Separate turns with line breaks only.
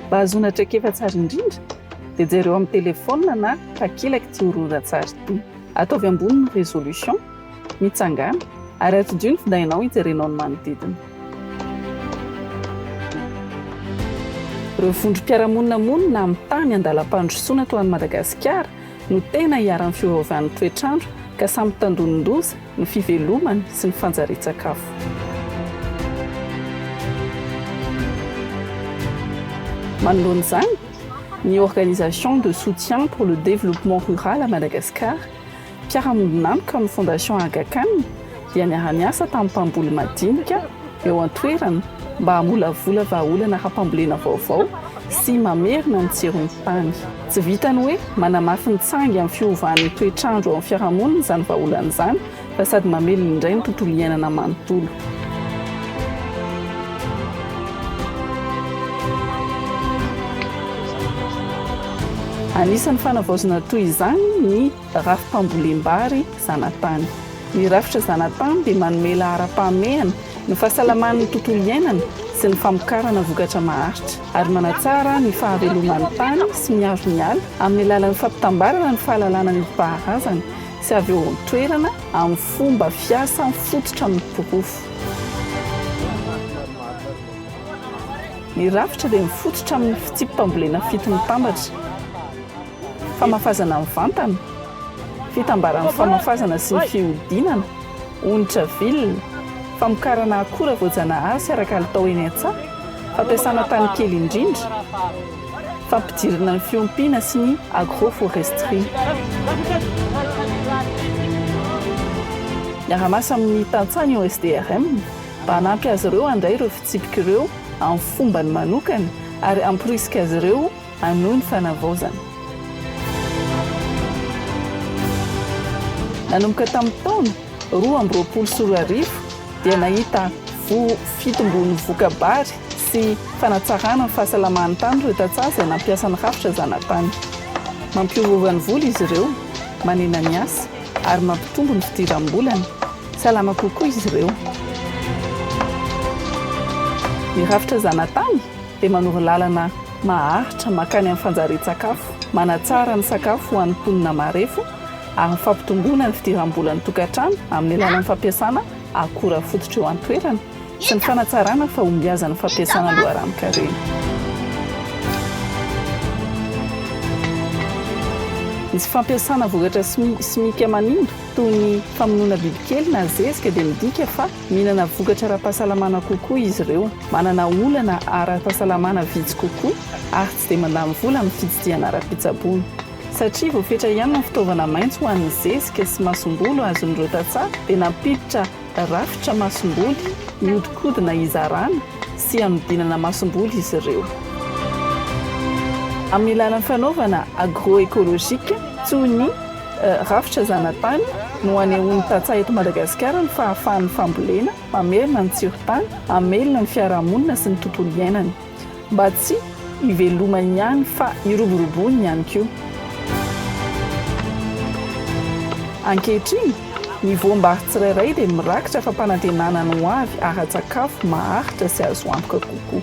Mba hahazoana traikefa tsara indrindra dia jereo amin'ny telefaonina na takelaka ity horonantsary ity. Ataovy ambony ny résolution, mitsangàna, ary atodiho ny findainao hijerenao ny manodidina. Ireo vondrom-piarahamonina monina amin'ny tany andalam-pandrosoana toa an'i Madagasikara no tena iharan'ny fiovaovan'ny toetr'andro ka samy tandindon-doza ny fivelomany sy ny fanjarian-tsakafo. Manoloana izany, ny Organisation de soutien pour le développement rural à Madagascar, mpiara-miombon'antoka amin'ny Fondation Aga Khan, dia niara-niasa tamin'ny mpamboly madinika eo an-toerana mba hamolavola vahaolana ara-pambolena vaovao sy mamerina ny tsiron'ny tany. Tsy vitan'ny hoe manamafy ny tsangy amin'ny fiovan'ny toetr'andro ao amin'ny fiarahamonina izany vahaolana izany fa sady mamelona indray ny tontolo iainana manontolo. Anisan'ny fanavaozana toy izany ny rafi-pambolem-bary zanatany. Ny rafitra zanatany dia manome laharam-pahamehana ny fahasalaman'ny tontolo iainana sy ny famokarana vokatra maharitra, ary manatsara ny fahaveloman'ny tany sy miaro ny ala amin'ny alalan'ny fampitambarana ny fahalalana nentim-paharazana sy avy eo an-toerana amin'ny fomba fiasa mifototra amin'ny porofo. Ny rafitra dia mifototra amin'ny fitsipi-pambolena fito mitambatra. Famafazana mivantana, fitambaran'ny famafazana sy ny fihodinana, onitra vilona, famokarana akora voajanahary sy ara-kalitao eny an-tsaha, fampiasana tany kely indrindra, fampidirana ny fiompiana sy ny agroforestrie. Miara-miasa amin'ny tantsaha ny OSDRM mba hanampy azy ireo handray ireo fitsipika ireo amin'ny fombany manokana ary hamporisika azy ireo Hanohy ny fanavaozana. Nanomboka tamin'ny taona 2022 dia nahita voa fitombon'ny voka-bary sy fanatsarana ny fahasalaman'ny tany ireo tantsaha izay nampiasa ny rafitra zanatany. Mampiovaova ny voly izy ireo, manena ny asa ary mampitombo ny fidiram-bolany. Salama kokoa izy ireo. Ny rafitra zanatany dia manoro lalana maharitra mankany amin'ny fanjarian-tsakafo, manatsara ny sakafo ho an'ny mponina marefo ary ny fampitomboana ny fidiram-bolan'ny tokantrano amin'ny alalan'ny fampiasana akora fototra eo an-toerana sy ny fanatsarana ny fahombiazan'ny fampiasana loharanon-karena. Ny tsy fampiasana vokatra simika manimba toy ny famonoana bibikely na zezika dia midika fa Mihinana vokatra ara-pahasalamana kokoa izy ireo, manana olana ara-pahasalamana vitsy kokoa ary tsy dia mandany vola amin'ny fitsidihana ara-pitsaboana. Satria voafetra ihany ny fitaovana maitso ho an'ny zezika sy masombolo azon'ireo tantsaha dia nampiditra rafitra masomboly mihodinkodina hizarana sy hanodinana masomboly izy ireo. Amin'ny alalan'ny fanaovana agroécologique toy ny Rafitra zanatany no anehoan'ny tantsaha eto Madagasikara ny fahafahan'ny fambolena mamerina ny tsiron-tany, hamelona ny fiarahamonina sy ny tontolo iainana. Mba tsy hivelomany ihany fa hiroboroboany ihany koa. Ankehitriny, ny voam-bary tsirairay dia mirakitra fampanantenana ny hoavy ara-tsakafo maharitra sy azo antoka kokoa.